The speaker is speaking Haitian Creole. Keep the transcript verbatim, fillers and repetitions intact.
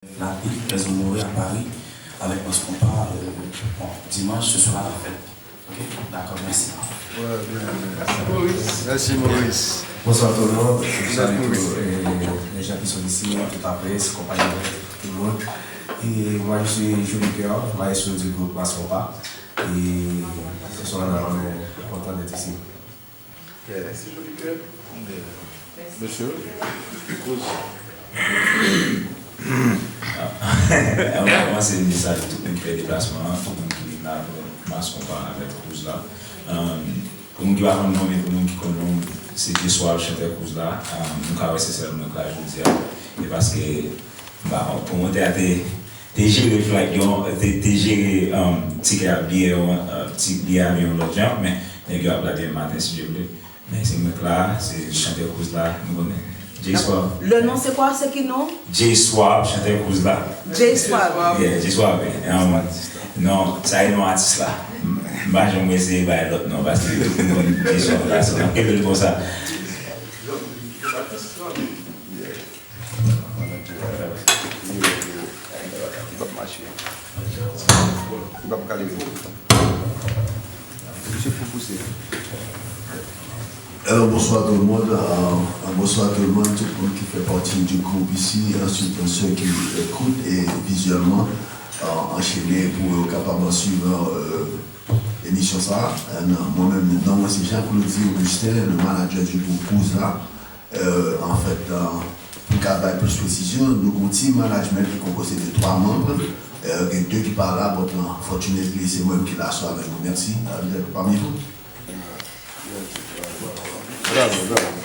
La ville très honorée à Paris avec Mass Compas. Euh, bon, dimanche, ce sera la fête. Ok? D'accord, merci. Ouais, bien, bien. Merci, Maurice. Bonsoir tout le monde, je salue tous, euh, les gens qui sont ici, toute la presse, compagnie, tout le monde. Et moi, je suis Joli Cœur, maestro du groupe Mass Compas. Et ce soir-là, on est content d'être ici. Mesye. Anvan kòmanse, m te salye tout moun ki fè deplasman an, tout moun ki vin la pou Mass Compas avèk Cruz la. Pou moun ki pa konn non, men pou moun ki konn non, se Jeswal, chantè Cruz la. Nou ka wè se sèl mwen k la jodi a. E paske, m pa konn, pwomotè a te, te jere flight yo, te, te jere, um, tikè a, biyè yo, uh, ti biyè avyon lòt jan, men nèg yo ap la demen maten, si Dye vle. Men se mwen k la, se chantè Cruz la, nou konnen. Jeswal. Le nom, c'est quoi? C'est qui nom? Jeswal, chantè Cruz la. Jeswal. Yeah, Jeswal, men, um, non, sa e non atis la. M pa janm eseye bay lòt non, paske tout moun konn Jeswal la, so, n ap kenbe l konsa. Li p ap mache. Li p ap ka leve. Misye fou pouse. Alors, bonsoir tout le monde. Euh, bonsoir tout le monde, tout le monde qui fait partie du groupe ici, ainsi que ceux qui écoutent et visuellement, euh, enchaînés pour capable suivre, euh, émission ça. Euh, non, moi-même, non, moi c'est Jean-Claude Augustin, le manager du groupe Cruz la. Euh, en fait, euh, pou n ka bay plis presizyon, nou gen yon team management ki konpoze de twa manm. Euh, gen de ki pa la, but, euh, fortunately, se mwen menm ki la aswè avèk nou. Merci, euh, d'être parmi vous. Bravo, bravo.